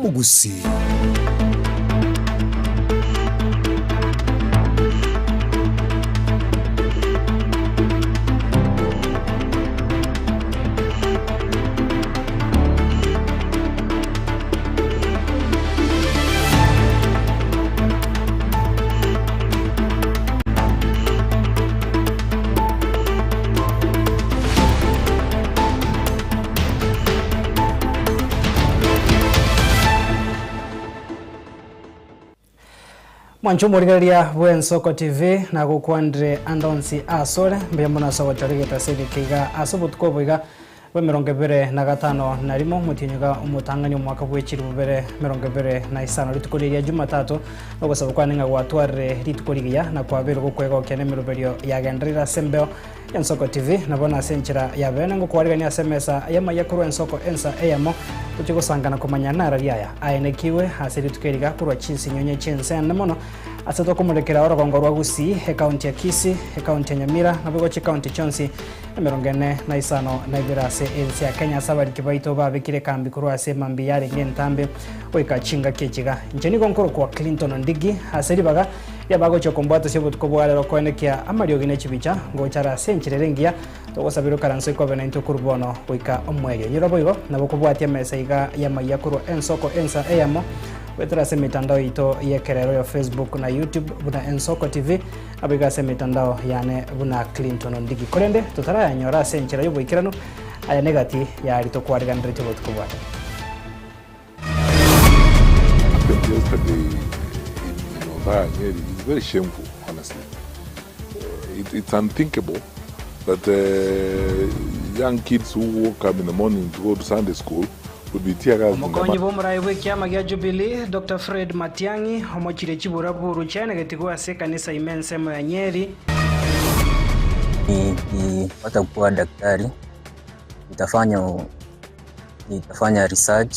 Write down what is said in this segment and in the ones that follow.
y'Omogusii. Mwanche omorigereria bw'Ensoko TV nagokwanire ande onsi asore, mbuya mono ase ogochora egetasi egeke iga ase obotuko obo iga bw'emerongo ebere na gatano na rimo, omotienyi iga omotang'ani omwaka bwe chilifu bibere emerongo ebere na isano, rituko riria Jumatatu, na ogosaba kwane ng'a gwatwarire rituko rigiya na kwabeirwe gokwegokia nemeroberio yagenderire ase embeo Ensoko TV, na bono ase enchera ya bene ngokwarigania ase emesa y'amaiga korwa ensoko ensa eyemo, tochie gosangana komanya narari aya aenekigwe ase rituko eri iga korwa chinsinyonye chi'ense ende mono ase tokomorekera orogongo rwa Gusii, ekaunti ya Kisii, ekaunti ya Nyamira, naboigo chikaunti chionsi emerongo ene na isano na ibere ase ense ya Kenya ase abariki baito babekire ekambi korwa ase emambia yarenge entambe goika chingaki echi iga. Inche nigo nkorokwa Clinton Ondigi ase ribaga Riabagochia kombwatosia obotuko bwa rero koenekia amariogi ne chibicha, ngocha are ase enchera ere engiya, togosabera okaranse kobe naintwe korwa bono goika omoerio. Nyora boigo, nabo kobwatia emesa iga y'amayia korwa ensoko ensa eyemo, goetera ase emetandao yaito y'ekerero ya Facebook na YouTube buna Ensoko TV, naboigo ase emetandao yane buna Clinton Ondigi. Korende totarayanyora ase enchera y'oboikeranu, aya negati y'aria tokwariganeretie obotuko bwa rero. Happened yesterday in, in Othaya, Nyeri is very shameful, honestly. It, it's unthinkable that young kids who woke up in the morning to go to Sunday school would be tear gassed in the Omokonyi bw'omorai bw'ekiama gia Jubilee, Doctor Fred Matiang'i, omochirie chiburaburu chiaenegetigwe ase ekanisa ime ensemo ya Nyeri. Nikipata kuwa daktari nitafanya Nitafanya research,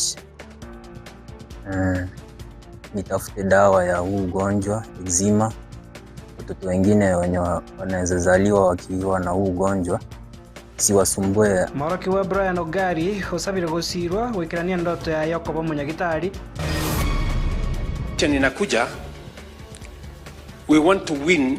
nitafute dawa ya huu ugonjwa eczema. Watoto wengine wenye wanaweza zaliwa wakiwa na huu ugonjwa isiwasumbue. Morokigwa Brian Ogari osabire gosiirwa goikerania endoto yaye yokoba omonyagitari. Election inakuja, we want to win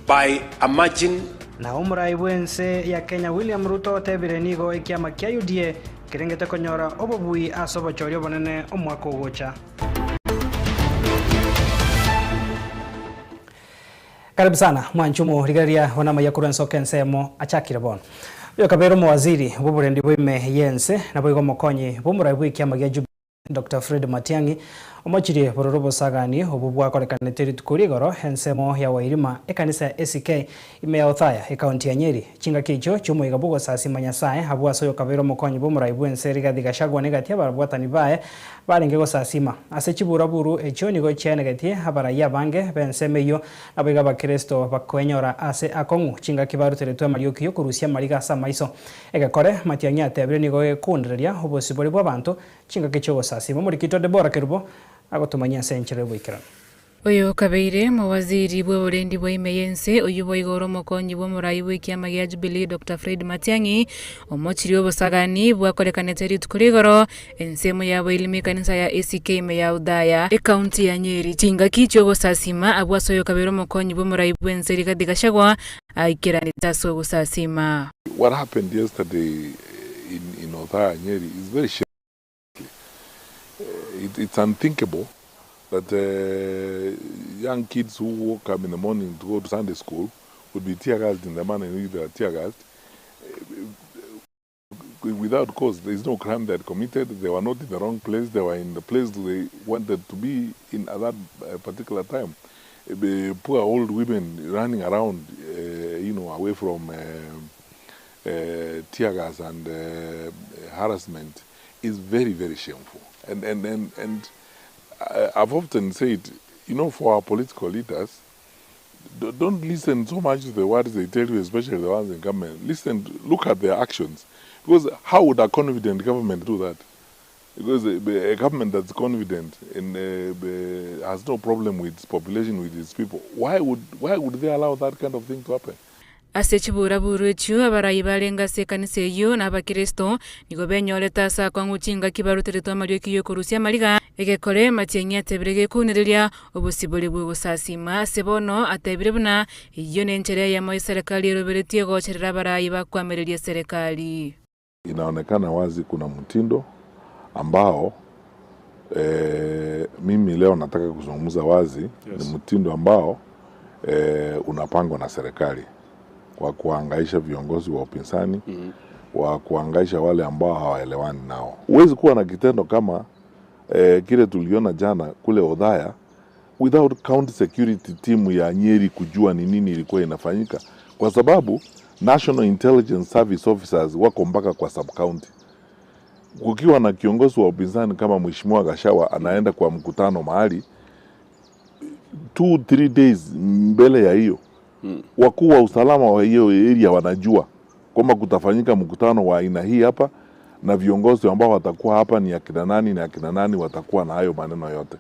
by a margin. Na omorai bw'ense ya Kenya William Ruto otebire nigo ekiama kia UDA kerengete konyora obobui ase obochori obonene omwaka ogocha. Karibu sana mwanchi omorigereria one amaiya korwa ensoko ensemo achakire bono. Oyo kabeire omowaziri bw'oborendi bwa ime y'ense naboigo omokonyi bw'omorai bw'ekiama gia Jubilee Doctor Fred Matiang'i omochirie bororo obosagani obwo bwakorekanete rituko rigoro ensemo ya Wairima ekanisa ya ACK ime ya Othaya ekaunti ya Nyeri. Chingaki echio chi'omoiga bw'ogosasima Nyasae abwo ase oyokabeire omokonyi bw'omorai bw'ense Rigathi Gachagua negati abarabwatani baye barenge gosasima. Ase chiburaburu echio nigo chiaenegetie abarai abange b'ensemo eyio naboigo abakeresto bakoenyora ase akong'u chingaki baruteretwe amarioki y'okorusia amariga ase amaiso. Egekore, Matiang'i atebire nigo gekoondereria obosibore bw'abanto chingaki chi'ogosasiima. Omorikitwa Debora Kerubo agotomanyia ase enchera y'oboikeranu. Oyo okabeire omowaziri bw'oborendi bwa ime y'ense, oyio boigo ore omokonyi bw'omorai bw'ekiama gia Jubilee Doctor Fred Matiang'i, omochirie obosagani bwakorekanete rituko rigoro ensemo ya boilima ekanisa ya ACK ime ya Othaya, ekaunti ya Nyeri. Chingaki chi'ogosasima abwo ase oyo okabeire omokonyi bw'omorai bw'ense Rigathi Gachagua aikeranete ase ogosasima. What happened yesterday in, in Othaya, Nyeri is very shameful. It, it's unthinkable that young kids who woke up in the morning to go to Sunday school would be tear gassed in the manner in which they were tear gassed without cause. There is no crime they had committed. They were not in the wrong place. They were in the place they wanted to be in at that particular time. The poor old women running around, you know, away from tear gas and harassment is very, very shameful. And, and, and, and I've often said, you know, for our political leaders, don't listen so much to the words they tell you, especially the ones in government. Listen, look at their actions. Because how would a confident government do that? Because a, a government that's confident and has no problem with its population, with its people, why would, why would they allow that kind of thing to happen? Ase chiburaburu echio abarai barenge ase ekanisa eyio na abakirisito nigo benyorete ase akong'u chingaki baruteretwe amarioki y'okorusia amariga, egekore matiang'i atebire gekounereria obosibore bw'ogosasiima. Ase bono atebire buna eyio nenchera eyemo eserekari eroberetie gocherera abarai bakoamereria eserekari. Inaonekana wazi kuna mtindo ambao mimi leo nataka kuzungumza wazi Ni mtindo ambao unapangwa na serikali kwa kuhangaisha viongozi wa upinzani wa kuhangaisha wale ambao hawaelewani nao. Huwezi kuwa na kitendo kama kile tuliona jana kule Othaya without county security team ya Nyeri kujua ni nini ilikuwa inafanyika, kwa sababu National Intelligence Service officers wako mpaka kwa sub county. Kukiwa na kiongozi wa upinzani kama Mheshimiwa Gachagua anaenda kwa mkutano mahali 2-3 days mbele ya hiyo, wakuu wa usalama wa hiyo area wanajua kwamba kutafanyika mkutano wa aina hii hapa na viongozi ambao watakuwa hapa ni akina nani na akina nani watakuwa na hayo maneno yote.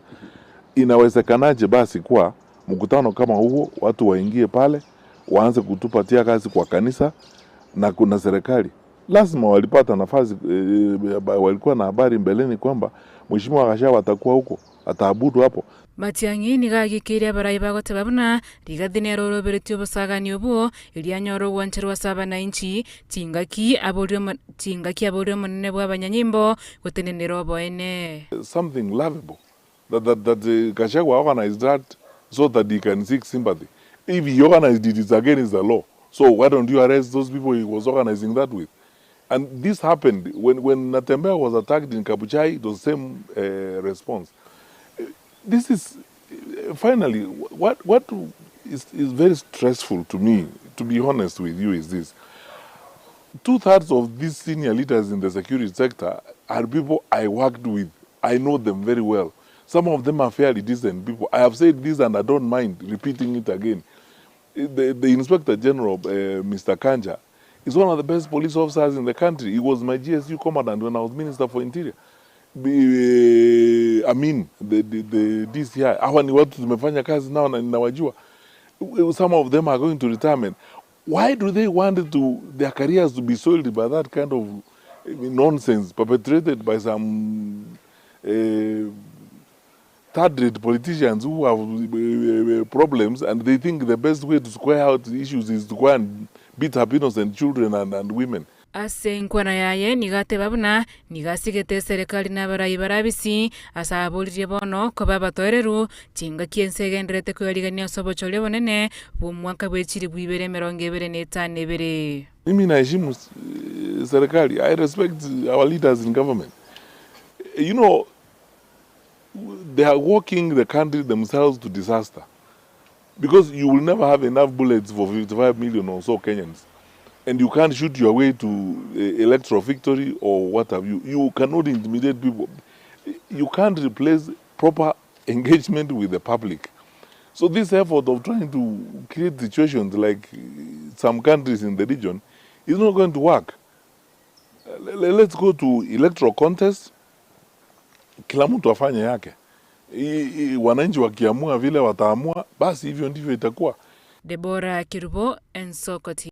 Inawezekanaje basi kuwa mkutano kama huo watu waingie pale waanze kutupatia kazi kwa kanisa na kuna serikali? Lazima walipata nafasi, walikuwa na habari mbeleni kwamba Mheshimiwa Gachagua atakuwa huko, ataabudu hapo. Matiang'i nigo agikeire abarai bagoteba buna Rigathi nere oroberetie obosagani obwo, erio anyore ogwancherwa ase abanainchi, chingaki aborie omo chingaki aborie omonene bw'abanyanyimbo gotenenera oboene. Something laughable that that that Gachagua organized that so that he can seek sympathy. If he organized it, it's against the law. So why don't you arrest those people he was organizing that with? And this happened when, when Natembeya was attacked in Kabuchai, it was the same response. This is, finally, what, what is, is very stressful to me, to be honest with you, is this. 2/3 of these senior leaders in the security sector are people I worked with. I know them very well. Some of them are fairly decent people. I have said this and I don't mind repeating it again. The Inspector General, Mr. Kanja, is one of the best police officers in the country. He was my GSU commandant when I was Minister for Interior. Amin, the DCI. Hawa ni watu tumefanya kazi nao na ninawajua. Some of them are going to retirement. Why do they want their careers to be soiled by that kind of nonsense perpetrated by some third-rate politicians who have problems, and they think the best way to square out the issues is to go and beat up innocent children and women? Ase enkwana yaye nigo ateba buna nigo asigete eserekari na abarai barabisi ase aboririe bono koba abatoereru chingaki ense egenderete koyarigania ase obochori obonene bw'omwaka bwa echiribu ibere emerongo ebere na etano ebere. Mimi naheshimu serikali. I respect our leaders in government. They are walking the country themselves to disaster, because you will never have enough bullets for 55 million or so Kenyans, and you can't shoot your way to electoral victory or what have you. You cannot intimidate people. You can't replace proper engagement with the public. So this effort of trying to create situations like some countries in the region is not going to work. Let's go to electoral contest. Kila mtu afanye yake. Wananchi wakiamua vile wataamua, basi hivyo ndivyo itakuwa. Deborah Kirubo, Ensoko TV.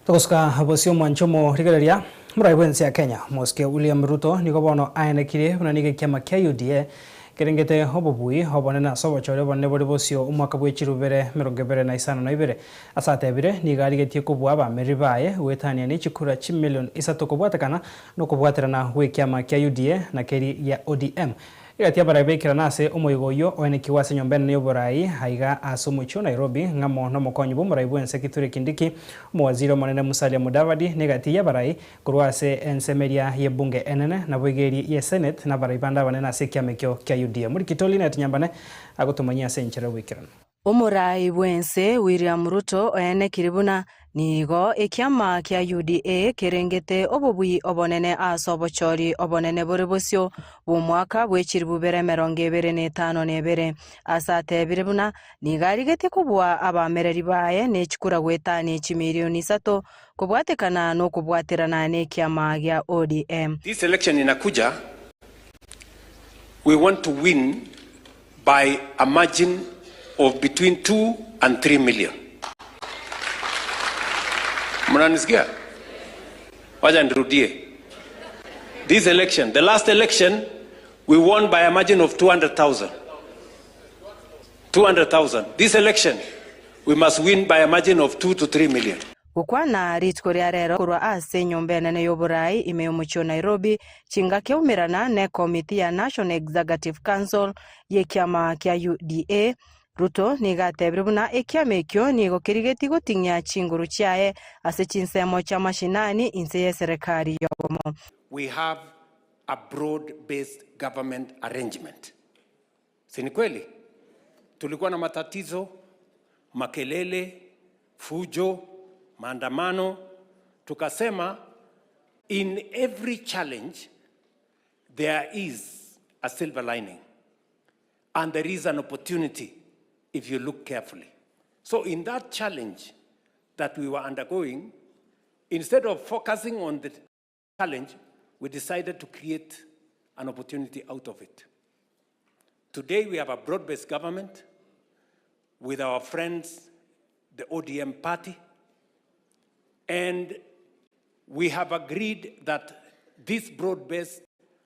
Togosuka bosio mwanchomo rigereria murai bwensi ya Kenya Mosque William Ruto nigo bono aenekire buna nigo ekiama kia UDA kerengete obobui obonene ase obochori obonene bori bosio omwaka bwa echirubere mirongo ebere na isano na ibere. Ase atebire nigo arigetie kobua abameri baye goetania na echikura chimilion isato kobwatekana na okobwaterana gwa ekiama kia UDA na keri ya ODM. Egati abarai baikirana ase omoigo oyio oenekiwa ase enyomba enene y'oborai aiga ase omochie o Nairobi ng'amo na omokonyi bwa omorai bwense Kithure Kindiki, omowaziri omonene Musalia Mudavadi na egati y'abarai korwa ase ensemeria y'ebunge enene nabo igeri ye Senate na abarai bande abanene ase ekiama ekio kia UDA. Murikito Linet Nyambane agotomanyia ase enchera y'oboikeranu. Omorai bwense William Ruto oenekire buna nigo ekiama kia UDA kerengete obobui obonene ase obochori obonene bore bosio bw'omwaka bw'echiribu bere emerongo ebere na etano na ebere. Ase atebire buna nigo arigetie kobua abamereri baye ne chikura goetania chimilioni isato kobwatekana na okobwaterana na ekiama gia ODM. This election inakuja, we want to win by a margin of between 2 and 3 million. Mnanisikia? Wacha nirudie. This election, the last election, we won by a margin of 200,000. 200,000. This election, we must win by a margin of 2 to 3 million. Gokwana rituko ria rero korwa ase enyomba enene y'oborai ime y'omochie o Nairobi, chingaki aumerana ne ekomiti ya National Executive Council y'ekiama kia UDA, Ruto nigo atebire buna ekiama ekio nigo kerigetie goting'ia chinguru chiaye ase chinsemo chia mashinani inse y'eserekari y'obomo. We have a broad based government arrangement. Si ni kweli? Tulikuwa na matatizo, makelele, fujo, maandamano. Tukasema in every challenge there is a silver lining and there is an opportunity if you look carefully. So in that challenge that we were undergoing, instead of focusing on the challenge, we decided to create an opportunity out of it. Today we have a broad-based government with our friends, the ODM party, and we have agreed that this broad-based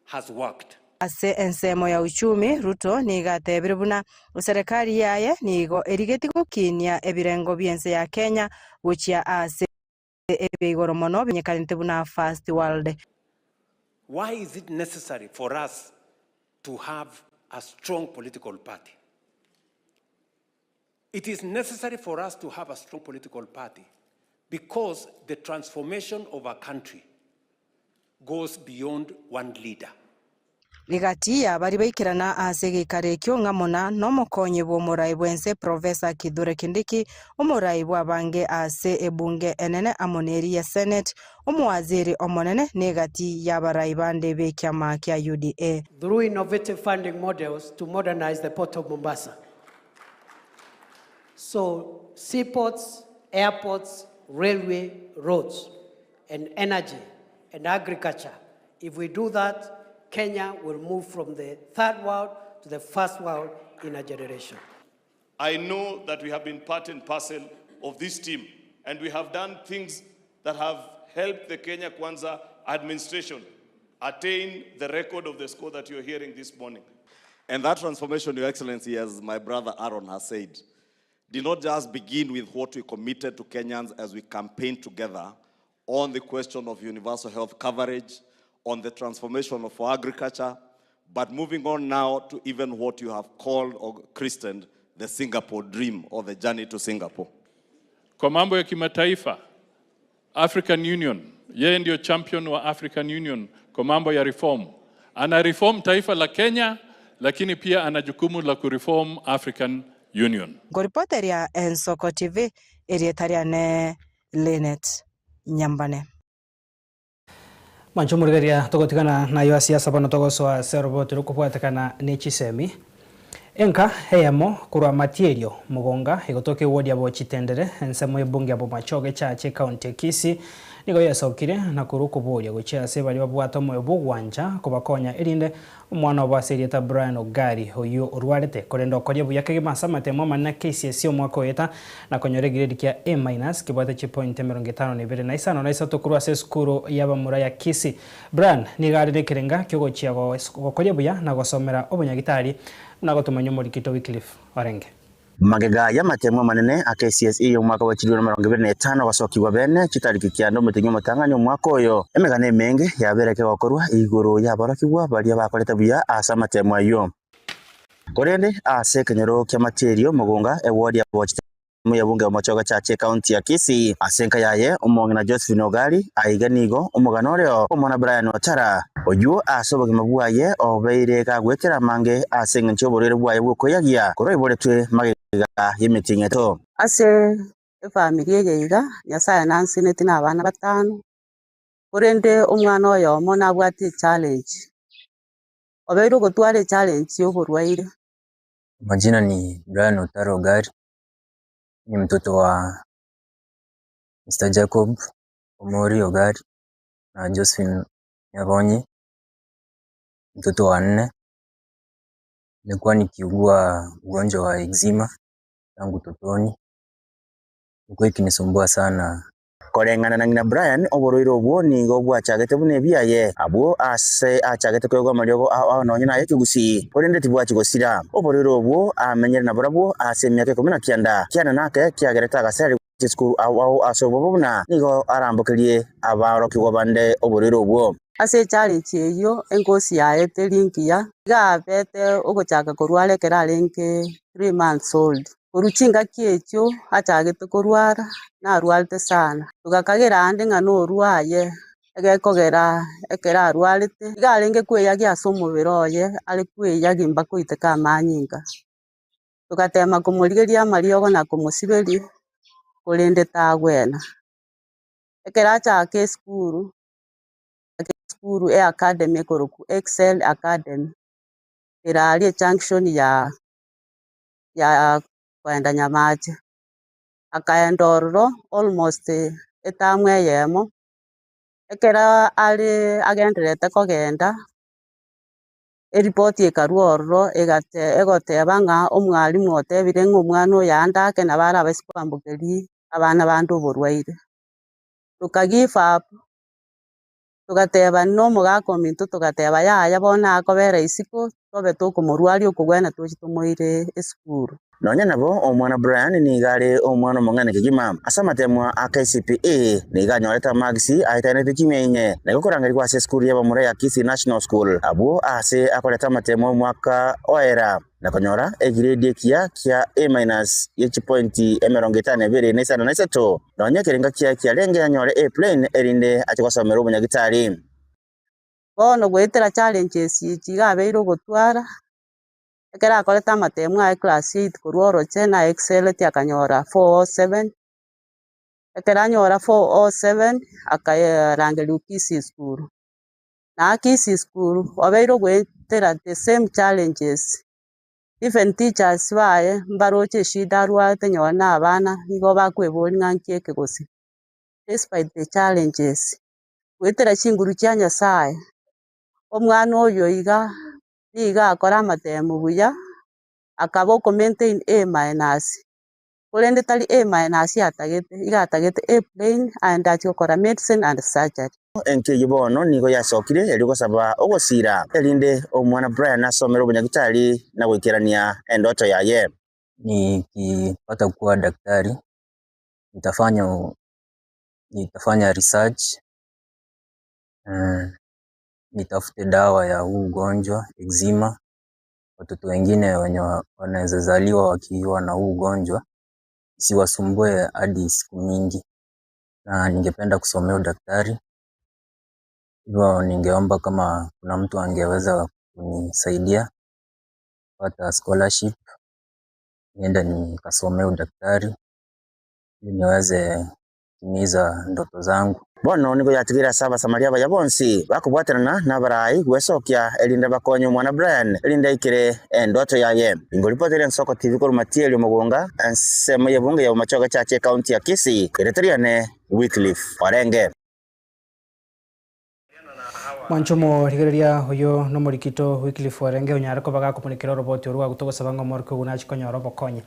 has worked. Ase ensemo ya uchumi, Ruto nigo atebire buna eserekari yaye nigo erigetie gokinia ebirengo bi'ense ya Kenya gochia ase ebia igoro mono bimanyekanete buna First World. Why is it necessary for us to have a strong political party? It is necessary for us to have a strong political party because the transformation of a country goes beyond one leader. Rigati ya baria baikerana ase egeikaro ekio ng'a muna nomokonyi bw'omorai bw'ense Professor Kithure Kindiki, omorai bw'abange ase ebunge enene amo neri ya Senate, omowaziri omonene na egati y'abarai bande b'ekiama kia UDA. Through innovative funding models to modernize the port of Mombasa. So seaports, airports, railway, roads, and energy and agriculture. If we do that, Kenya will move from the third world to the first world in a generation. I know that we have been part and parcel of this team, and we have done things that have helped the Kenya Kwanza administration attain the record of the score that you're hearing this morning. And that transformation, Your Excellency, as my brother Aaron has said, did not just begin with what we committed to Kenyans as we campaigned together on the question of universal health coverage, on the transformation of agriculture, but moving on now to even what you have called or christened the Singapore dream or the journey to Singapore. Kwa mambo ya kimataifa, African Union, yeye ndio champion wa African Union kwa mambo ya reform. Ana reform taifa la Kenya, lakini pia ana jukumu la kureform African Union. Ngoripoteria Ensoko TV, erieta riane Linet Nyambane. Mwancho morigeria togotigana nayo asiasa bono togosoa ase oroboti rokobwatekana ne chisemi. Enka eyemo korwa Matierio Mogonga egotoka eward ya Bochitendere ensemo y'ebunge ya Bomachoge echache ecounty ya Kisii nigo yesokire na korwa okoboria gochia ase baria babwate omoyo bwa ogwancha kobakonya erinde omwana obo ase erieta Brian Ogari oyio orwarete korende okoria buya kegima ase amatemo amanene KCSE omwaka oeta na konyora egiredi kia A minus kebwate chipoint emerongo etano na ibere na isano na isato korwa ase esukuru y'abamura ya Kisii. Brian nigo are na ekerenga kiogochia gokoria buya na gosomera obonyagitari na gotomanya omorikito Wycliffe Orenge. Magega y'amatemo amanene a KCSE omwaka wa 2025 gosokigwa bene chitariki kianda omotenyi omotang'ani omwaka oyo emegano emenge yabereke gokorwa igoro yaborokigwa baria bakorete buya ase amatemo aywo korende ase ekenyoro kia Materio Mogonga eward ya Bochite muyabunge omochoga chache county ya Kisii ase enka yaye omong'ina Josephine Ogari aiga nigo omogano oreo omwana Brian Otara oywo ase obogima bwaye obeire gagwetera amange ase eng'encho y'oborwaire bwaye bwokoyagia korwa aiboretwe magega y'emiting'eto. Ase efamiri eye iga, Nyasaye nansineti na abana batano, korende omwana oyomo nabwate echallenge, obeire ogotwara echallenge ya oborwaire. Majina ni Brian Otaro Ogari, ni mtoto wa Mr. Jacob Omori Ogari na Josephine Nyabonyi, mtoto wa nne. Nimekuwa nikiugua ugonjwa wa eczema tangu utotoni, imekuwa ikinisumbua sana. Koreng'ana na ng'ina Brian, oborwaire obwo nigo bwachagete buna ebiaye, abwo aase achagete koegwa amariogo ao ao nonya naye ekegusii, korende tibwachia gosira. Oborwaire obwo amenyire naborabwo ase emiaka ikomi na kianda, kianda nake kiagerete agasererigwa chisukuru ao ao ase obobe buna nigo arambokerie abarokigwa bande oborwaire obwo. Ase echallenge eyio engosi yaye teri ngiya, iga abete ogochaka korwara ekero arenge 3 months old. Korwa chingaki echio achagete korwara, narwarete sana. Togakagera aande ng'a norwaye, egekogera ekero arwarete, iga arenge kweyagia ase omobere oye, are kweyagia mpaka oiteka amanyinga. Togatema komorigeria amariogo na komosiberia, korende tagwena. Ekero achaka esukuru, esukuru e academy ekorokwa Excel Academy, ere aria ejunction ya ya koenda Nyamache. Akaenda ororo almost etamu eyemo, ekero are agendererete kogenda, eripoti ekarwa ororo egate egoteba ng'a omwalimu otebire ng'a omwana oyo ande ake nabo arabaise koambukeria abana bande oborwaire. Toka give up, togatebani na omogaka ominto togateba yaya bono akobera isiko tobe tokomorwaria okogwena toche tomoire esukuru. Nonya nabo, omwana Brian nigo are omwana omong'aini kegima. Ase amatemwa a KCPE, nigo anyorete amagisi aetanete chimia inye, na igo korangerigwa ase esukuru y'abamura ya Kisii National School, abwo aase akorete amatemwa omwaka oera. na konyora egiredi ekiya kia A minus ye chipointi 52 na 53, nonya ekerenga kiaye kiarenge anyore A plain erinde ache gosomera obonyagitari. Bono goetera challenges echi iga abeire ogotwara, ekero akorete amatemu aye class eight korwa oroche na exceleti akanyora 407, ekero anyora 407 akarangerigwa Kisii school. Na Kisii school obeire ogoetera the same challenges, even teachers baye mbaroche eshida arwarete nonye na abana nigo bakweboria ng'a nki eke gose, despite the challenges, goetera chinguru chia Nyasaye, omwana oyo iga nigo akora amatemo buya, akaba oko maintain A minus. Korende tari A minus atagete, iga atagete A plain aende achie gokora medicine and surgery. Enki eyio bono nigo yasokire erio gosaba ogosiira, erinde omwana Brian asomere obonyagitari na goikerania endoto yaye. Nikipata kuwa daktari, nitafanya nitafanya research, nitafute dawa ya huu ugonjwa eczema watoto wengine wenye wanaweza zaliwa wakiwa na huu ugonjwa isiwasumbue hadi siku mingi, na ningependa kusomea udaktari, hivyo ningeomba kama kuna mtu angeweza kunisaidia kupata scholarship niende nikasomee udaktari ili niweze kutimiza ndoto zangu. Bono nigo yatigeire ase Abasamaria abaya bonsi bakobwatanana nabarai gwesokia, erinde bakonye omwana Brian, erinde aikere endoto yaye. Ingoripotere Ensoko TV korwa Matieri Omogonga, ensemo y'ebunge ya Bomachoge Church Ecounty ya Kisii, erieta riane Wycliffe Orenge. Mwanche omorigereria oyo nomorikito Wycliffe Orenge onyare koba gakomorekera oroboti orwo agotogosaba ng'a omorokia ogo nachie konyora obokonyi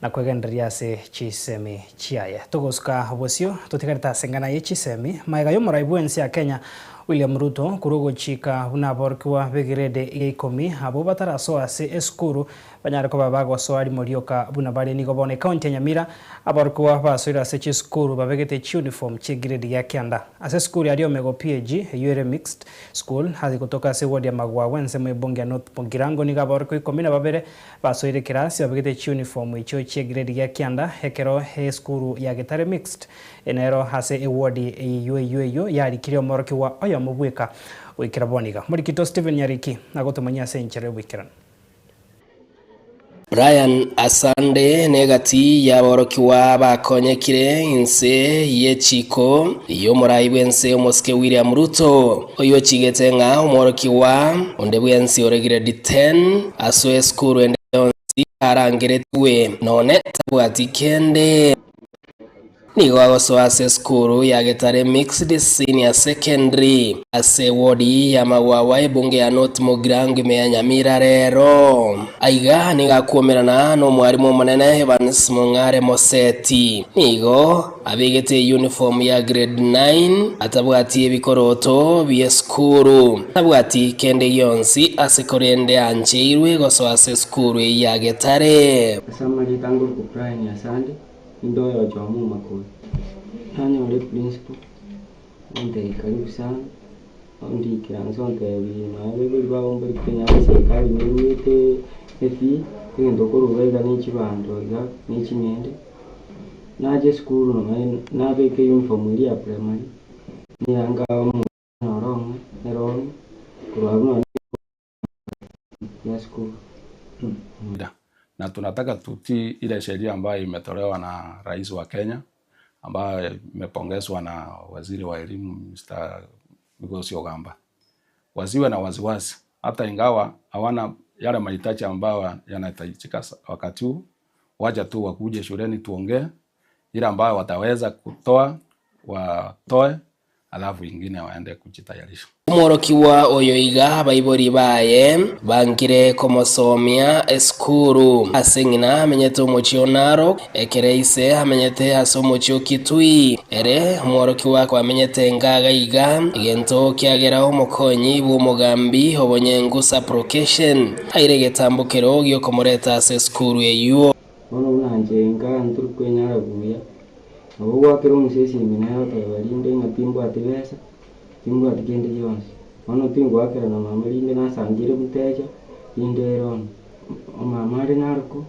na kwegendereria ase chisemi chiaye. Togosuka bosio totigarete ase eng'ana ye chisemi magega y'omorai bw'ense ya Kenya William Ruto korwa ogochika buna aborokigwa b'egrade ya ikomi abwo batarasoa ase esukuru Banyare koba bagosoa rimo rioka buna bare nigo bono ecounty ya Nyamira aborokigwa basoire ase chisukuru babegete chiuniform chie grade gia kianda. Ase esukuru ya Riomego PAG eyio ere mixed school ase gotoka ase eward ya Magwagwa ensemo y'ebunge ya North Mugirango nigo aborokigwa ikomi na babere basoire ekerasi babegete chiuniform echio chie grade gia kianda ekero esukuru ya Getare Mixed nero ase eward eyio eyio eyio yarikire omorokigwa oyomo bweka goikera bono iga. Morikito Stephen Nyariki agotomanyia ase enchera y'oboikeranu. Brian Asande negati y'aborokigwa bakonyekire inse y'echiko y'omorai bw'ense omosike William Ruto, oyio ochigete ng'a omworokigwa onde bwensi ore grade 10 asoe esukuru ende yonsi arangeretigwe nonye tabwati kende. Nigo agosoa ase esukuru ya Getare Mixed Senior Secondary ase ewodi ya Magwagwa ebunge ya North Mugirango ime ya Nyamira rero. Aiga nigo akuomerana nomwarimu omonene Evans Mong'are Moseti. Nigo abegete eyunifomu ya grade 9 atabwati ebikoroto bi'esukuru. Tabwati kende gionsi ase korende ancheirwe gosoa ase esukuru eyio ya Getare. Ase amarieta ngorokwa Brian Asande, inde oyochoma omomakori. Nanyora eprinciple, ontebia karibu sana, ondikera inse ontebia nonya abaibori bago mbari konyara eserikari neruete efee, egento okorwa iga iga ne chibando iga, ne ching'ende. Nacha esukuru nonya nabeka euniform eria ya primary, neyanga omonto ong'e erongi, korwa abwo nonya. Na tunataka tutii ile sheria ambayo imetolewa na rais wa Kenya ambayo imepongezwa na waziri wa elimu Mr. Migosi Ogamba. Wasiwe na wasiwasi hata ingawa hawana yale mahitaji ambayo yanahitajika wakati huu, wacha tu wakuje shuleni tuongee, ile ambayo wataweza kutoa watoe, alafu ingine waende kujitayarisha. Omworokigwa oyo iga abaibori baye bankire komosomia esukuru ase ng'ina amenyete omochie o Narok, ekere ise amenyete ase omochie o Kitui. Ere omworokigwa kwamenyete ngaga iga, egento kiagera omokonyi bw'omogambi obonyengu Supplication aire egetambokero gi'okomoreta ase esukuru eyio. Bono buna inche nka ntori kwenyara buya, nabo gwakera omosesimi naye oteba rinde ng'a timbwati besa, timbwati kende gionsi. Bono tingoakera na mama rinde nasangire mutecha, rinde ere ono. Omama are naroko,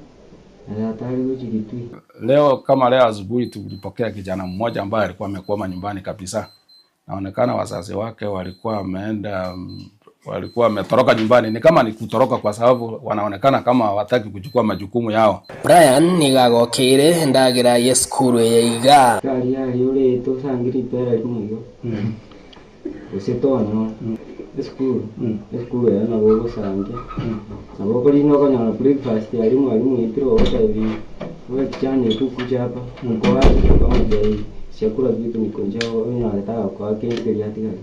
na tata are gochia gitui. Leo kama leo asubuhi tulipokea kijana mmoja ambaye alikuwa amekwama nyumbani kabisa. Naonekana wazazi wake walikuwa wameenda, walikuwa wametoroka nyumbani. Ni kama ni kutoroka kwa sababu wanaonekana kama hawataki kuchukua majukumu yao. Brian nigo agokeire endagera y'esukuru eye iga. Aria aria orete osange ripera rimo igo, gose tonyora esukuru, esukuru ero nabo ogosangia, nabo okorina okonyora breakfast aria mwalimu oitire ogotebia wewe kijana ebu kuja hapa, uko wapi okamotebia sijakula kitu niko njaa onyore tagokoa kende keria atigari.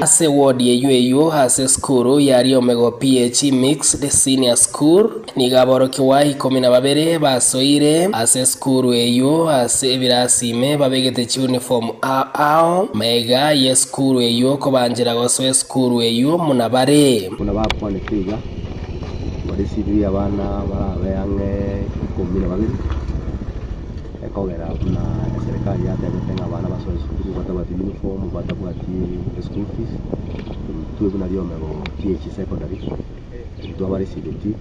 Ase ewodi eyio eyio ase esukuru ya Riomego PHE Mixed Senior School, nigo aborokigwa ikomi na babere basoire ase esukuru eyio ase ebirasi ime babegete chiuniform ao ao magega y'esukuru eyio kobanchera gosoa esukuru eyio muna bare. Buna bakwanete iga, barisirie abana barabe ang'e ikomi na babere, ekogera buna eserekari yatebete ng'a abana basoe esukuru batabwati uniform, batabwati eschool fees, intwe buna riomego PHE Secondary, intwe abarisibetie,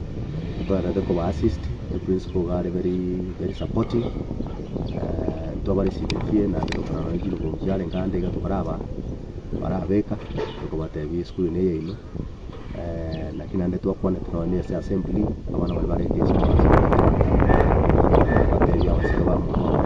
ntwarete koba assist, eprinciple iga are very very supportive, intwe abarisibetie naende tokarora nonye chiniform chiarenge ande iga tokaraba barabeka, tokobatebia esukuru eye neyaino. Naki naende twakwanete nonya na ase assembly, abana baria barenge isiko ase batebi abasike bamwabo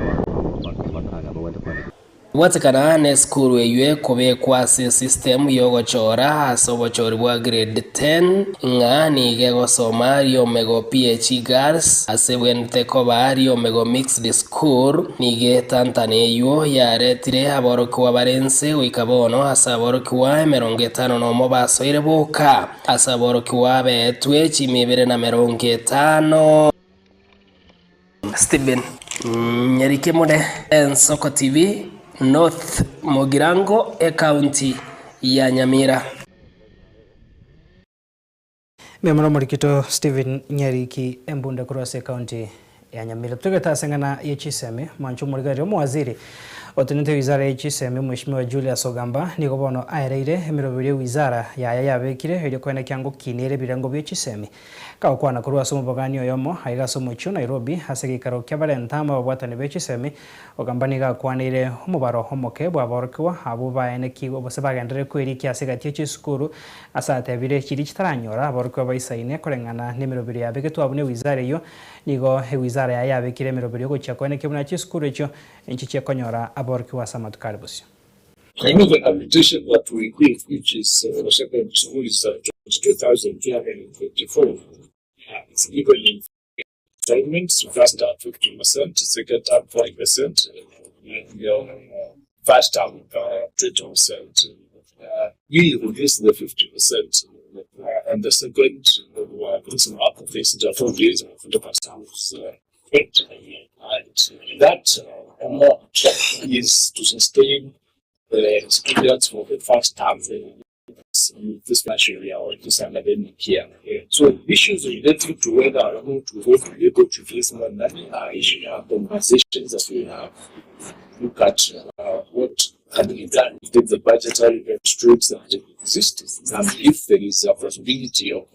bagende kwandika. Gwatekana nesukuru eyio ekobekwa ase esystem y'ogochora ase obochori bwa grade 10 ng'a nigo egosoma Riomego PHE Girls ase ebwenerete koba Riomego Mixed School. Nigo etantana eyio yaretire aborokigwa bare inse goika bono ase aborokigwa emerongo etano nomo basoire boka ase aborokigwa abeetwe chimi ibere na merongo etano. Stephen Nyarikemure, Ensoko TV, North Mugirango, Ekaunti ya Nyamira. Mbuya omorikito Stephen Nyariki Embunde korwa ase ecounty ya Nyamira. Togete ase eng'ana ye chisemi, mwanche omorigereria omowaziri otenenete wizara ye chisemi omweshimiwa Julius Ogamba nigo bono aereire emeroberio ewizara yaye yabekire erio koenekia ngokinia ere ebirengo bie chisemi. Kagokwana korwa ase omobogani oyomo aiga ase omochie o Nairobi ase egeikaro kia barenta ababwatani be chisemi, Ogamba nigo akwaneire omobaro omoke bw'aborokigwa abwo baenekigwe gose bagenderere kwerikia ase egati ye chisukuru ase atebire chiria chitaranyora aborokigwa baisaine koreng'ana nemeroberio yabegetwe abwo newizara eyio. Nigo ewizara yaye yabekire emeroberio gochia koenekia buna chisukuru echio nchichie konyora aborokigwa ase amatuko are bosio. I know the computation that we give, which is for secondary school, is 22,254. It's given in installments, first term 50%, second term 5%. First term 20%. We reduced the 50%. And the second was and that amount is to sustain the students for the first term this financial year or this academic year. So issues relating to whether or not we're going to be able to raise more money are issues, are conversations that we have. Look at what can be done within the budgetary constraints that exist. And if there is a possibility of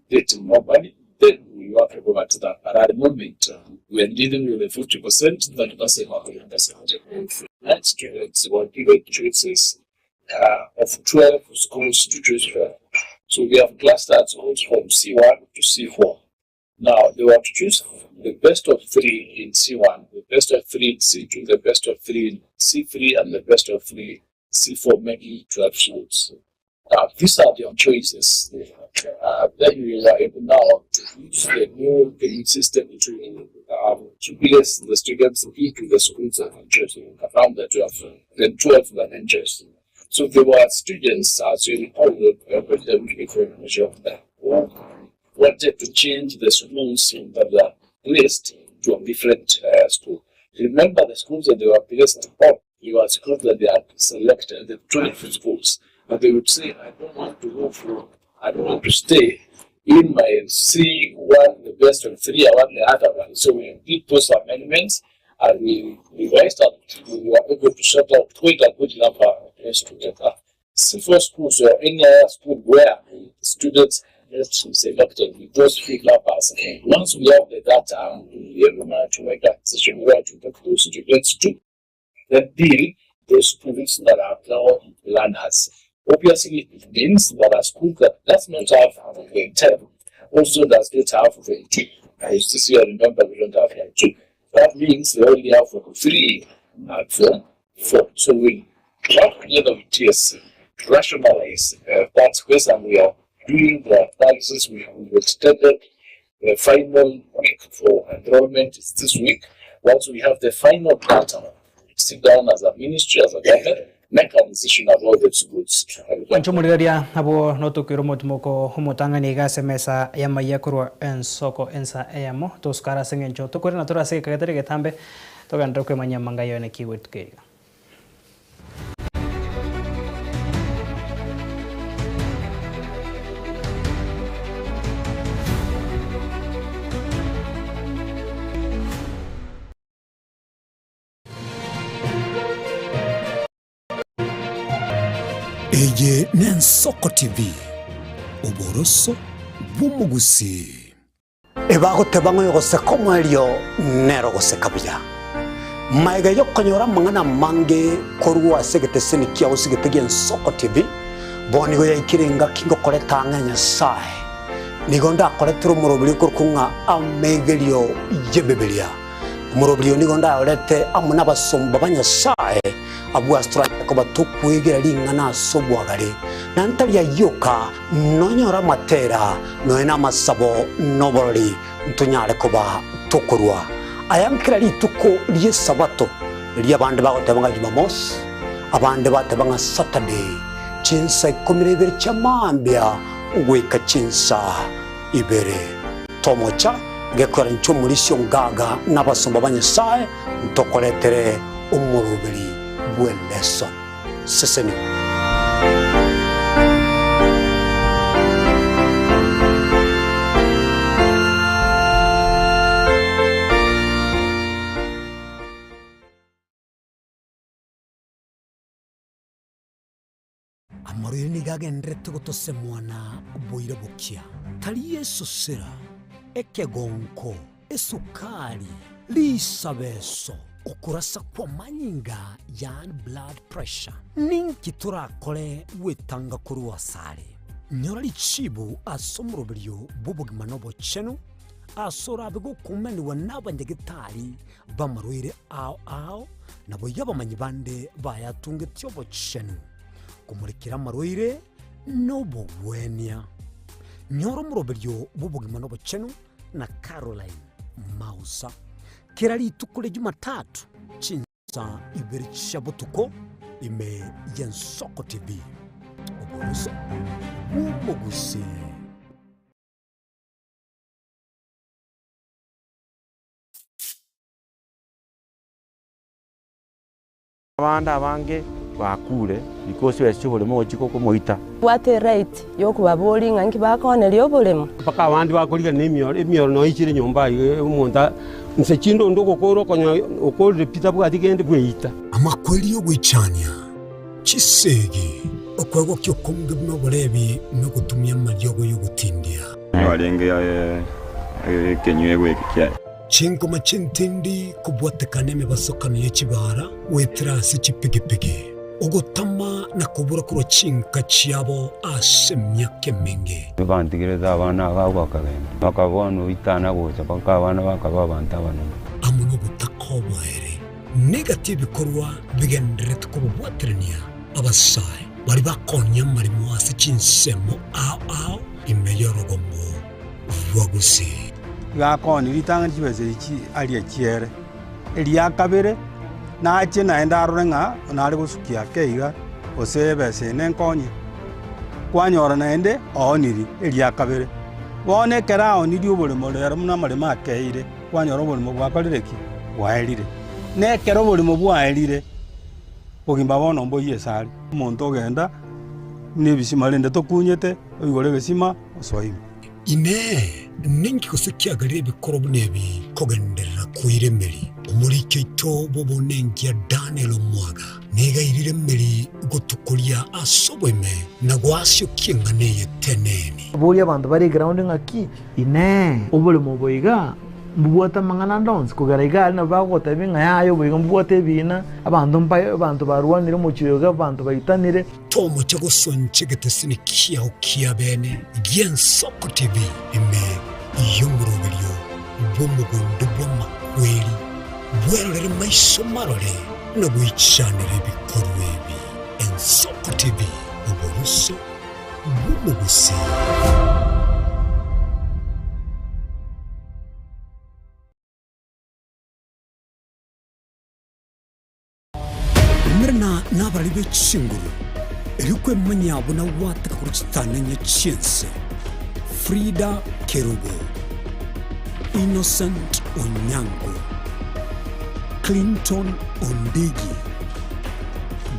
getting more money, then we work over to that. But at the moment, we are dealing with the 50%, 30%, and students were given choices of 12 schools to choose from. So we have clustered schools from C1 to C4. Now, they were to choose the best of three in C1, the best of three in C2, the best of three in C3, and the best of three C4, making 12 schools. Now, these are their choices. Then we are able now to use the new grading system to place the students into the schools that are chosen around the 12, the 12 that are chosen. So there were students, as you recall, the who wanted to change the schools that were placed to a different school. Remember, the schools that they were placed on, they were schools that they had selected, the 12 schools. But they would say, I don't want to go from, I don't want to stay in my C1, the best of three, I want the other one. So we did those amendments and we revised that. We were able to sort out quite a good number of students. C4 schools or any other school where students get selected with those few numbers. Once we have the data, we are able to make a decision where to take those students to. Then deal those students that are now learners. Obviously, it means that a school that does not have grade 10 also does not have grade 2. This year, remember, we don't have grade 2. That means they only have 3 and 4, 4. So we work together with TSC to rationalize that question. We are doing the analysis. We have extended the final week for enrollment is this week. Once we have the final data, sit down as a ministry, as a government, make a decision about the schools. Mwancho abo notokwira omotimoko omotang'ani iga ase emesa y'amaiya korwa ensoko ensa eyemo tosukara ase eng'encho tokwere na tore ase gekagetari getambe togenderere kwemanyia amanga yone kigwetuka iga. Eye n'Ensoko TV, oboroso bw'omogusii. Ebagoteba ng'a oyogoseka omoerio nere ogoseka buya. Magega y'okonyora amang'ana amange korwa ase egeteseni kiao ase egete gi'Ensoko TV, bono nigo yaikire engaki ngokoreta ang'e Nyasae. Nigo ndakoretere omoroberi okorokwa ng'a Amegerio y'Ebibilia. Omoroberi oyo nigo ndayorete amo nabasomba ba Nyasae, abwo ase toranyare koba tokwegera ring'ana ase obwagare, na ntari ayio oka, nonyore amatera, nonya namasabo, na oborori, ntonyare koba tokorua aya nkera rituko ri'Esabato, riria abande bagoteba ng'a Jumamosi, abande bateba ng'a Saturday, chinsa ikomi na ibere chia mambia goika chinsa ibere. Tomocha gekora inche omorisia ongaga na abasomba ba Nyasae ntokoretere omoroberi bw'eleson. Sesenigwa. Amarwaire nigo agendererete gotosemwa na boira bokia, tari esosera, ekegonko, esukari, risabeso, okorasa kw'amanyinga, yaani blood pressure. Ninki torakore gwetanga korwa asare? Nyora richibu ase omoroberio bw'obogima na obochenu, ase orabe gokumanigwa n'abanyagetari b'amarwaire ao ao, naboigo abamanyi bande bayatungetie obochenu. Komorekera amarwaire nobogwenia. Nyora omoroberio bw'obogima nobochenu na Caroline Mausa. Kera rituko ria Jumatatu, chinsa. Chinsa ibere chia botuko ime y'Ensoko TV, oboroso bw'omogusii. Abande abange bakure because chibesa chi'oboremo gochia gokomoita. Bwate eright yokobaboria ng'a inki bakooneria oboremo. Mpaka abande bakorigana emioro, emioro noyo ichire nyomba aiga omonto a inse chinde onde ogokora okonyora okorire pi tabwati kende bweita. Amakweri y'ogoichania, chisegi, okwegokia okonge buna oborebi na ogotumia amariogo y'ogotindia. Nigo arenge ekenyuegwa eke kiaye. Chingoma ch'entindi kobwatekana emebasokano ye chibaara goetera ase chipigipigi, ogotama na kobura korwa chinka chiabo ase emiaka emenge. Bantigerete abana aba bakagenda, bakaba bono oitana gocha mpaka abana bakaba abanto abanene. Amo nobotaka oboere, negati ebikorwa bigendererete kobabwaterania abasae baria bakonya amaremo ase chinsemo ao ao ime y'orogongo rwa Gusii. Gakoni ritang'ani chibesa echi aria chiere, eria kabere nachie naende arore ng'a nare gosukia ake iga, gose ebesa eye nenkonye. Kwanyora naende ooniri eria kabere. Bono ekero aonirie oboremo rero buna amaremo akeire, kwanyora oboremo bwakorire ki? Bwaerire. Na ekero oboremo bwaerire, bogima bono mboyie ase are. Omonto ogenda buna ebisima rende tokunyete, oigore egesima osoe ime. Inee! Ninki gose kiagerire ebikorwa buna ebi kogenderera koira emeri? Omoriki oito bw'obonenkia Daniel Omwaga nigo airire emeri gotukoria ase oboime na goasiokia eng'ana eye teneni. Boria abanto bare eground ng'aki, Inee! Oboremo obo iga mbobwate amang'ana ande onsi? Kogera iga aria nabo bagogotebia ng'a yaya obo iga mbobwate ebiina, abanto mbaye abanto barwanire omochie oyo iga, abanto baitanire. Tomocha gosoncha egetesini kiao kia bene gi'Ensoko TV ime y'omoroberio bw'omogondo bw'amakweri, bwerorere maiso marore na goichanera ebikorwa ebi. Ensoko TV, oboroso bw'omogusii. Umerana nabarari be chinguru, erio kwemanyia buna gwateka korwa chitananya chi'ense. Frida Kerubo, Innocent Onyango, Clinton Ondigi,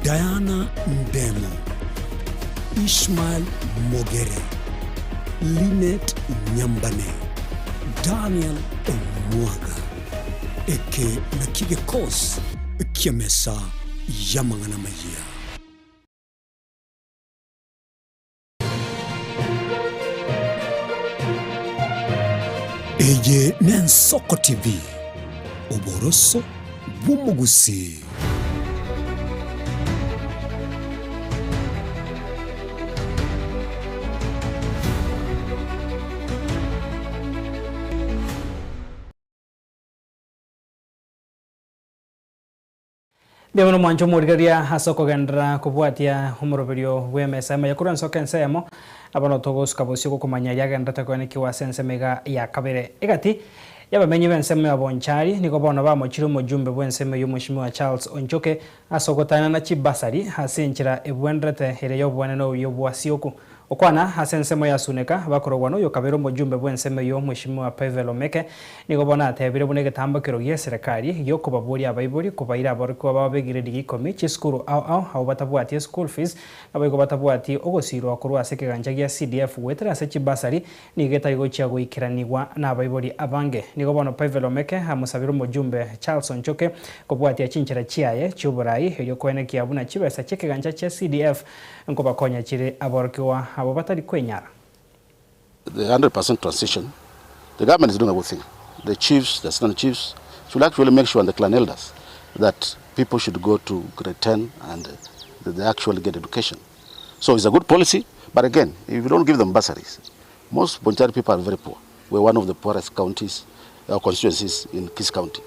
Diana Ndemo, Ishmael Mogere, Linet Nyambane, Daniel Omwaga. Eke nakio gekosi ki'emesa y'amang'ana amayia. Eye n'Ensoko TV, oboroso bw'omogusii. Mbuya mono mwanche omorigereria ase okogenderera kobwatia omoroberio bw'emesa emo ya korwa ensoko ensemo, na bono togosuka bosio gokomanya yagenderete koenekigwa ase ensemo iga ya kabere. Egati y'abamenyi b'ensemo ya Bonchari nigo bono bamochire omojumbe bw'ensemo eyio Mweshimiwa Charles Onchoke ase ogotaenana chibasari ase enchera ebwenderete ere y'oboenene obuya bwa Sioku. Gokwana ase ensemo ya Suneka, bakorogwa noyokabere omojumbe bw'ensemo eyio Mweshimiwa Pavel Omeke, nigo bono atebire buna egetambokero gi'eserekari giokobaboria abaibori kobaira aborokigwa babo b'egiredi gia ikomi chisukuru ao ao abwo batabwati eschool fees naboigo batabwati ogosirwa korwa ase ekegancha gia CDF goetera ase chibasari nigo etari gochia goikeranigwa nabaibori abange. Nigo bono Pavel Omeke amosabire omojumbe Charles Onchoke kobwatia chinchera chiaye chioborai erio koenekia buna chibesa chi'ekegancha chia CDF Nkobakonya chire aborokigwa abo batari kwenyara. The 100% transition, the government is doing a good thing. The chiefs, the assistant chiefs should actually make sure and the clan elders that people should go to grade 10 and that they actually get education. So it's a good policy, but again, if you don't give them bursaries, most Bonchari people are very poor. We're one of the poorest counties, uh, constituencies in Kis County.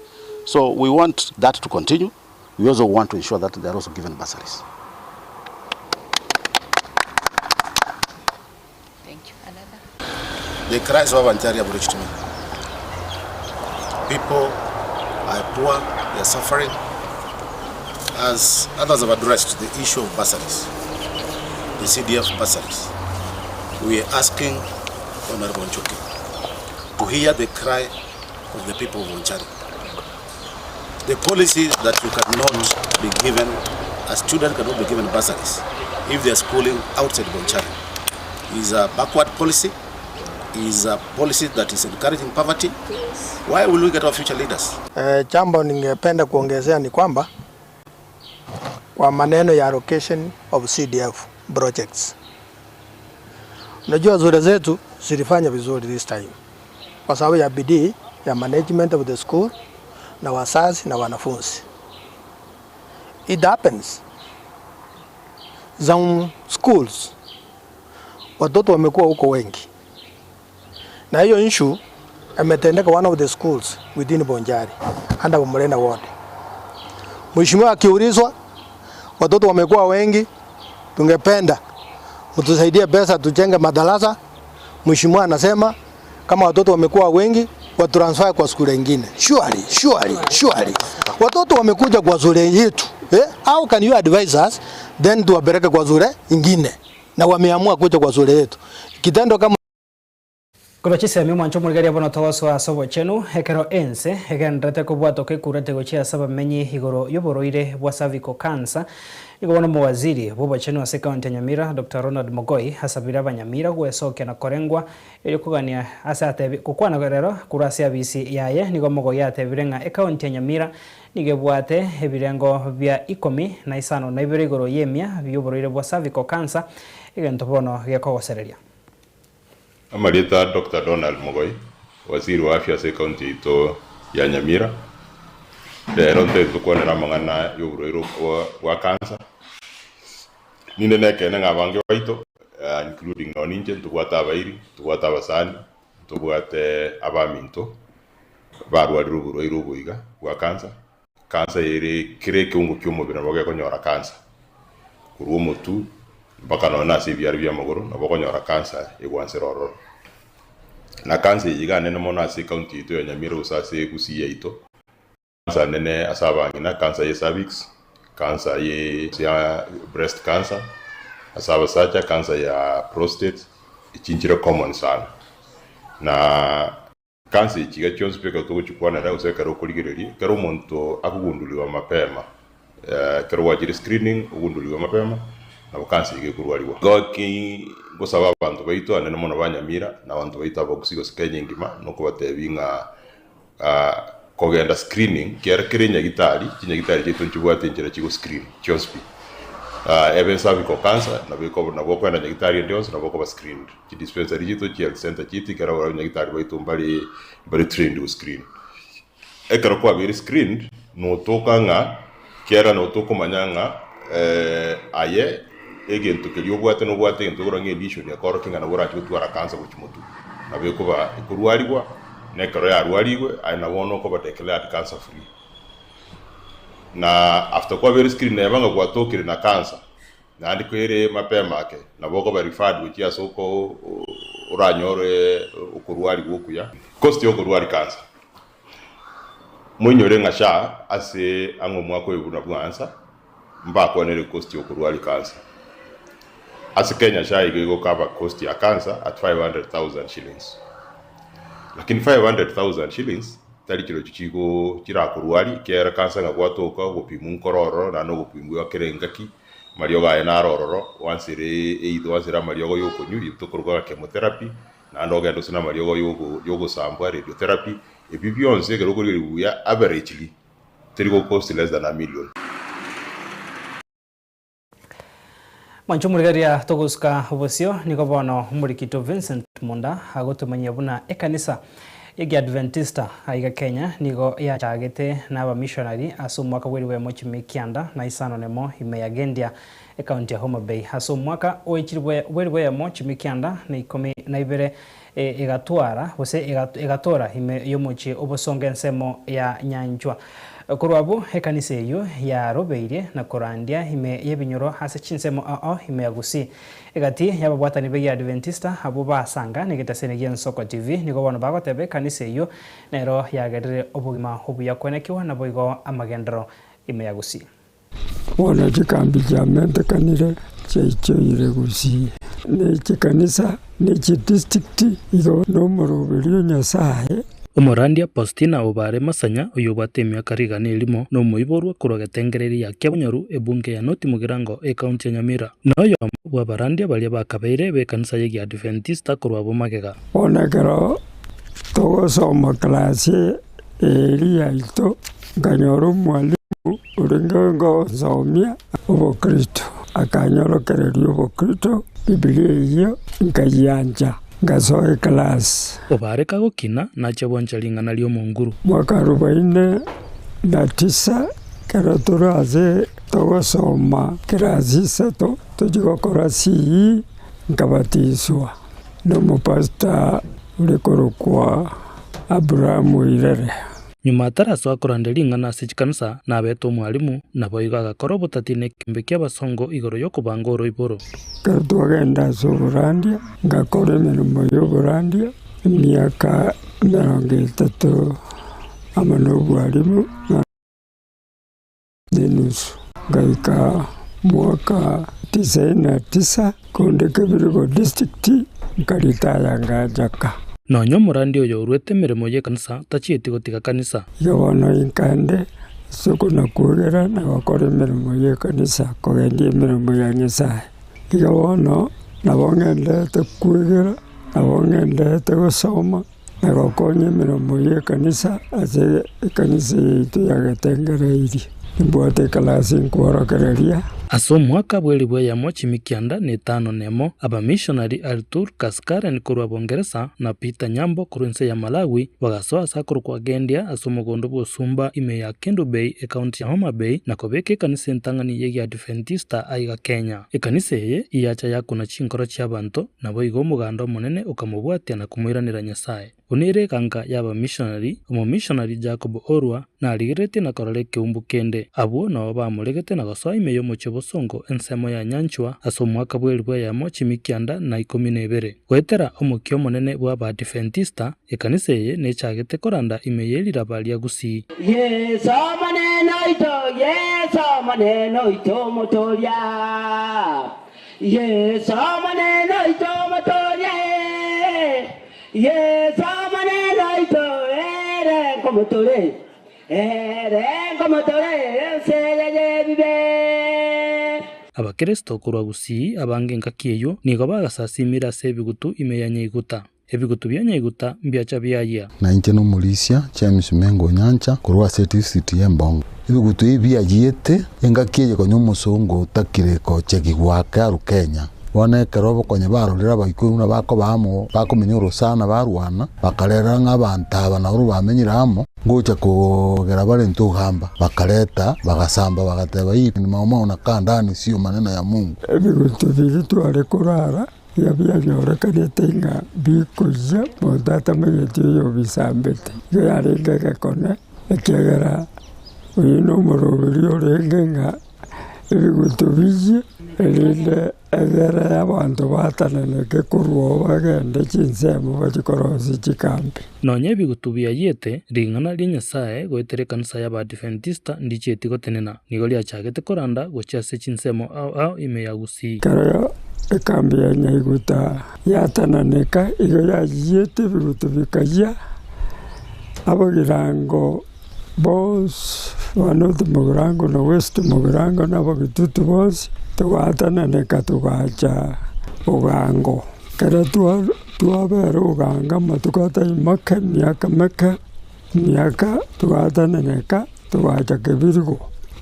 So we want that to continue. We also want to ensure that they are also given bursaries. Thank you. Another? The cries of Abanchari have reached me. People are poor, they are suffering. As others have addressed the issue of bursaries, the CDF bursaries, we are asking Honorable Njuki to hear the cry of the people of Bonchari. The policy that you cannot be given, a student cannot be given bursaries if they are schooling outside Bonchari is a backward policy, is a policy that is encouraging poverty. Why will we get our future leaders? Eh, jambo ningependa kuongezea ni kwamba kwa maneno ya allocation of CDF projects. Unajua shule zetu zilifanya vizuri this time kwa sababu ya bidii ya management of the school na wazazi na wanafunzi. It happens some schools watoto wamekuwa huko wengi, na hiyo issue imetendeka one of the schools within Bonchari under Bomorena ward. Mheshimiwa akiulizwa watoto wamekuwa wengi, tungependa mtusaidie pesa tujenge madarasa. Mheshimiwa anasema kama watoto wamekuwa wengi wa transfer kwa shule nyingine. Surely, surely, surely. Watoto wamekuja kwa shule yetu. Eh? How can you advise us then tuwapeleke kwa shule nyingine? Na wameamua kuja kwa shule yetu. Kitendo kama Korwa chisemi omwancho omorigereria bono togosoa ase obochenu, ekero ense egendererete kobwatoka ekurate gochia ase abamenyi igoro y'oborwaire bwa cervical cancer, nigo bono omowaziri bw'obochenu ase ekaunti ya Nyamira Doctor Ronald Mogoi asabire abanyamira gwesokia na korengwa erio kogania ase atebi gokwana rero korwa ase abisi yaye nigo Mogoi atebire ng'a ekaunti ya Nyamira nigo ebwate ebirengo bia ikomi na isano na ibere igoro y'emia bi'oborwaire bwa cervical cancer egento bono gekogosereria. Amarieta Doctor Donald Mogoi, Waziri wa Afya ase ecounty yaito ya Nyamira, rero ntagete tokwanere amang'ana y'oborwaire bwa cancer. Ninde nekeene ng'a abange baito including nonye ninche ntobwate abairi, ntobwate abasani, ntobwate abaminto barwarire oborwaire obo iga bwa cancer. Cancer ere kera ekeungo ki'omobere nabo gekonyora cancer, korwa omotwe mpaka nonya ase ebiara bi'amagoro nabo okonyora cancer egwansera ororo. Na cancer eye iga nene mono ase ecounty yaito ya Nyamira gose ase Gusii yaito, cancer nene ase abang'ina, cancer ye cervix, cancer ye ya breast cancer, ase abasacha cancer ya prostate, echi nchire common sana. Na Kansa echi iga chionsi pi ekero togochikwanera gose ekero okorigereria, ekero omonto akogunduriwa mapema, ekero gwachire screening ogunduriwe mapema, nabo kansa iga ekorwariwa. Igo ki ngosaba abanto baito anene mono ba Nyamira na abanto baito aba Gusii gose Kenya engima nokobatebia ng'a kogenda screening kiara kere enyagitari, chinyagitari chiaito nchibwate enchera chigo screen chionsi pi. Ebe cervical cancer nabo ekoba nabo okogenda nyagitari ende yonsi nabo okoba screened. Chi dispensary chiaito, chi health center chiaito ekero abanyagitari baito mbare mbare trained go screen. Ekero kwabeire screened, notoka ng'a kiagera notokomanya ng'a aye egento keria obwate nobwate egento okorora ng'a elesion ekorokia ng'a nabo orache gotwara cancer gochia motwe. Nabo ekoba ekorwarigwa, na ekero yarwarigwe aye nabo bono okoba declared cancer free. Na after kwabeire screened neba ng'a gwatokire na cancer, Naende kwere mapema ake, nabo okoba referred gochia ase oko oranyore okorwarigwa okuya. Cost yokorwari cancer. Moinyore ng'a SHA ase ang'e omwaka oyo buna bwansa mbakwanere cost yokorwari cancer. Ase Kenya SHA igo ego cover cost ya cancer at 500,000 shillings. Lakini 500,000 shillings tari chirochio chigo chirakorwari ekiagera cancer ng'a gwatoka ogopimwa nkoro ororo naende ogopimwa kera engaki. Amariogo aye naro ororo, oansere either oansere amariogo y'okonywa, ebio tokorokwa chemotherapy, naende ogende ase namariogo y'ogosambwa, radiotherapy, ebio bionsi ekero okorigereria buya averagely teri go cost less than a million. Mwanche omorigereria togosuka obosio, nigo bono omorikito Vincent Munda agotomanyia buna ekanisa Y'Ekiadventista aiga Kenya nigo yachagete n'abamishonari ase omwaka bw'elifu emo chimi kianda na isano nemo ime ya Gendia, ekaunti ya Homa Bay. Ase omwaka bw'elifu eyemo chimi kianda na ikomi na ibere egatwara gose egatora ime y'omochie obosongo ensemo ya Nyanchwa. Korwa abwo ekanisa eyio yarobeirie na korandia ime y'ebinyoro ase chinsemo ao ime ya Gusii. Egati y'ababwatani b'Egiadventista abwo basanga negetaseni gi'Ensoko TV nigo bono bagoteba ekanisa eyio nero yagerire obogima obuya kwenekigwa naboigo amagenderero ime ya Gusii. Bono chikambi chiamentekanire chiaichoire gusii, ne chikanisa, ne chidistrict, igo nomoroberio o Nyasae. Omorandia Faustina Obare Masanya, oyobwate emiaka rigana erimo, na omoiborwa korwa getengereria ya Kiabonyoru, ebunge ya North Mugirango, ekaunti ya Nyamira. Noyomo bw'abarandia baria bakabeire b'ekanisa y'Egiadventista korwa abwo magega. Bono ekero togosoma class eria yaito, nkanyora omwalimu orenge gonsomia obokristo, akanyorokereria obokristo, Bibilia eyio nkayiancha, nkasoa eclass. Obare kagokina, nachia gwancha ring'ana ri'Omonguru. Mwaka arobaine na tisa, ekero tore ase togosoma class isato, tochia gokora CE, nkabatiswa nomopastor ore korokwa Abraham Oirere. Nyuma atarasoa koranda ring'ana ase chikanisa, nabete omwalimu, naboigo agakora obotati nekeombe ki'abasongo igoro y'okobanga oroiboro. Ekero twagenda ase oborandia, ngakora emeremo y'oborandia emiaka emerongo etato amo nobwalimu na nenusu. Ngaika mwaka tisaini na tisa, konde Kebirigo district, nkaritaya nganchaka. Nonya omorandi oyo oruete emeremo y'ekanisa tachieti gotiga kanisa. Igo bono inkande ase okonakwegera na gokora emeremo y'ekanisa, kogendia emeremo ya Nyasae. Igo bono nabo ng'enderete kwegera, nabo ng'enderete gosoma, na gokonya emeremo y'ekanisa ase ekanisa yaito ya Getengereirie. Nimbwate ekalasi nkworokereria. Ase omwaka bw'elifu eyemo chimikianda na etano nemo, abamishonari Artur Kaskaren korwa Bongeresa na Peter Nyambo korwa ense ya Malawi bagasoa ase akorokwa Gendia ase omogondo bw'osumba ime ya Kendu Bay, ekaunti ya Homa Bay, na kobeka ekanisa entang'ani y'Egiadventista aiga Kenya. Ekanisa eye iyacha yakuna chinkoro chi'abanto, naboigo omoganda omonene okamobwatia na komoiranera Nyasae. Buna ere eganka y'abamishonari, omomishonari Jacob Orwa narigereretie na korora ekeumbu kende. Abwo nao bamoregete na gosoa ime y'omochie bosongo ensemo ya nyanchwa ase omwaka bw'elifu eyemo chimikianda na ikomi na ebere. Goetera omokia omonene bw'Abaadventista, ekanisa eye nechagete koranda ime ye riraba ria Gusii. Yeso Omonene oito, Yeso Omonene oito Omotoria. Yeso Omonene oito Omotoria, eh. Yeso Omonene oito, ere nkomotore, ere nkomotore ense eye y'ebibe. Abakristo korwa Gusii abange engaki eyio nigo bagasasimire ase ebigutu ime ya Nyaiguta. Ebigutu bia Nyaiguta mbiacha biayia. Na inche nomorisia James Mengo Onyancha korwa ase edistrict y'Embongo. Ebigutu ebi biayiete engaki eye konya omosongo otakire gochegigwa ake arwe Kenya. Bono ekero obokonyi barorire abaikoro buna bakoba amo, bakomenya orosana barwana, bakarera ng'a abanto aba nabarabwo bamenyire amo, ngocha kogera barente ogamba. Bakareta, bagasamba, bagateba, Hii ni maumau na kaa ndani sio maneno ya Mungu. Ebigutu biria tware korara iga bianyorekanete ng'a bikoyia, monto atamanyeti oyobisambete. Igo yarenge egekone, ekiagera oyio nomoroberi orenge ng'a ebigutu biyie, erinde egere abanto batananeke korwa oo bagende chinsemo bachie korosia chikambi. Nonya ebigutu biayiete, ring'ana ria Nyasae goetera ekanisa y'Abaadventista ndichieti gotenena, nigo riachagete koranda gochia ase chinsemo ao ao ime ya Gusii. Ekero ekambi ya Nyaiguta yatananeka, igo yayiete ebigutu bikayia, abagirango Bonsi ba North Mugirango na West Mugirango na Abagitutu bonsi togaatananeka togacha Ogango. Ekero twabera Ogango amatuko atari make, emiaka meke, emiaka togaatananeka togacha Kebirigo.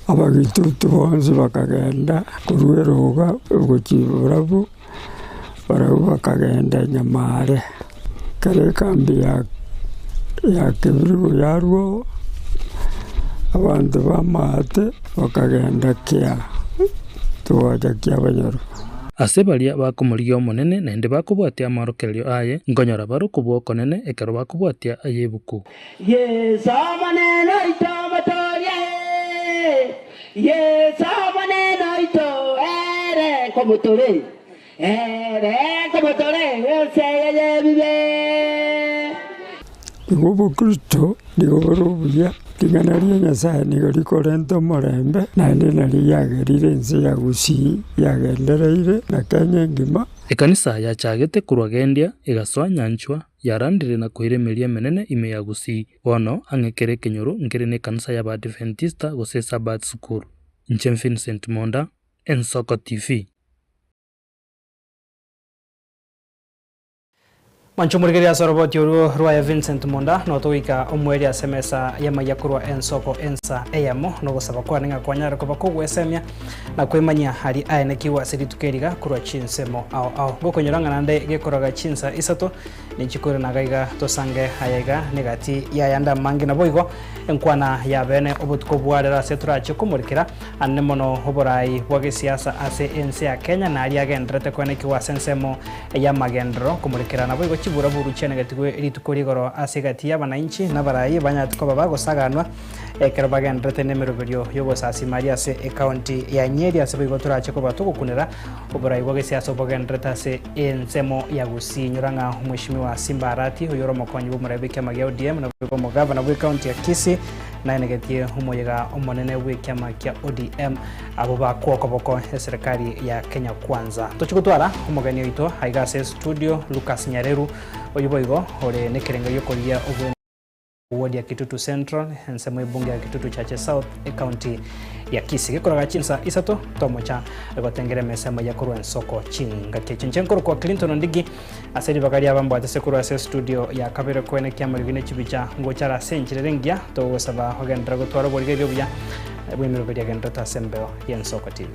Abagitutu bonsi bakagenda korwa eroga gochia borabu, barabwo bakagenda Nyamare. Ekero ekambi ya Kebirigo yarwa oo, abanto b'amaate bakagenda Kiaa, togacha Kiabanyoro. Ase baria bakomorigia Omonene naende bakobwatia amorokererio aye, nkonyora bare okobua okonene ekero bakobwatia ay'ebuku. Yeso Omonene oito Omotoria, ee, Yeso Omonene oito, ere nkomotore. Ere nkomotore ense eye y'ebibe. Igo obokristo nigo bore obuya, ring'ana ria Nyasae nigo rikorenta omorembe, naende nario riagerire ense ya Gusii yagendereire na Kenya engima. Ekanisa yachagete korwa Gendia egasoa Nyanchwa, yarandire na koira emeria emenene ime ya Gusii. Bono ang'e kera ekenyoro nkere nekanisa y'Abaadventista gose Sabbath School. Inche Vincent Monda, Ensoko TV. Mwanche omorigereria ase oroboti orwo rwaye Vincent Monda, notogoika omoerio ase emesa y'amaiga korwa ensoko ensa eyemo, nogosaba kwane ng'a kwanyare koba kogwesemia na kwemanyia aria aenekigwe ase rituko eriga korwa chinsemo ao ao. Ngokonyora ng'a naende gekoraga chinsa isato, Ninchi koirana iga iga tosange aya iga negati y'ayande amange naboigo enkwana y'abene obotuko bwarero ase torache komorikera anene mono oborai bwa gesiasa ase ense ya Kenya na aria agendererete koenekigwa ase ensemo y'amagenderero komorikera naboigo chiburaburu chianegetigwe rituko rigoro ase egati y'abanainchi nabarai banyarete koba bagosaganwa ekero bagendererete nemeroberio y'ogosasima aria ase ecounty ya Nyeri ase boigo torache koba togokunera oborai bwa gesiasa obogendererete ase Ensemo ya Gusii, Inyora ng'a Omweshimiwa Simba Arati, oyore omokonyi bw'omorai bw'ekiama gia ODM naboigo omogavana bw'ecounty ya Kisii, naenegetie omoyega omonene bw'ekiama kia ODM abwo bakwa okoboko eserekari ya Kenya Kwanza. Tochie gotwara omogeni oito aiga ase estudio Lucas Nyareru, oyio boigo ore nekerengo giokorigia obwe Ward ya Kitutu Central, ensemo y'ebunge ya Kitutu Chache South, ecounty ya Kisii. Gekoraga chinsa isato tomocha gotengera emesa amaiya korwa ensoko chingaki echi. Inche nkorokwa Clinton Ondigi ase ribaga riaba mbwatese korwa ase estudio ya kabere koenekia amariogi ne chibicha ngochara ase enchera ere engiya togosaba ogenderere gotwara oborigereria obuya bw'emeroberio agendererete ase embeo y'Ensoko TV.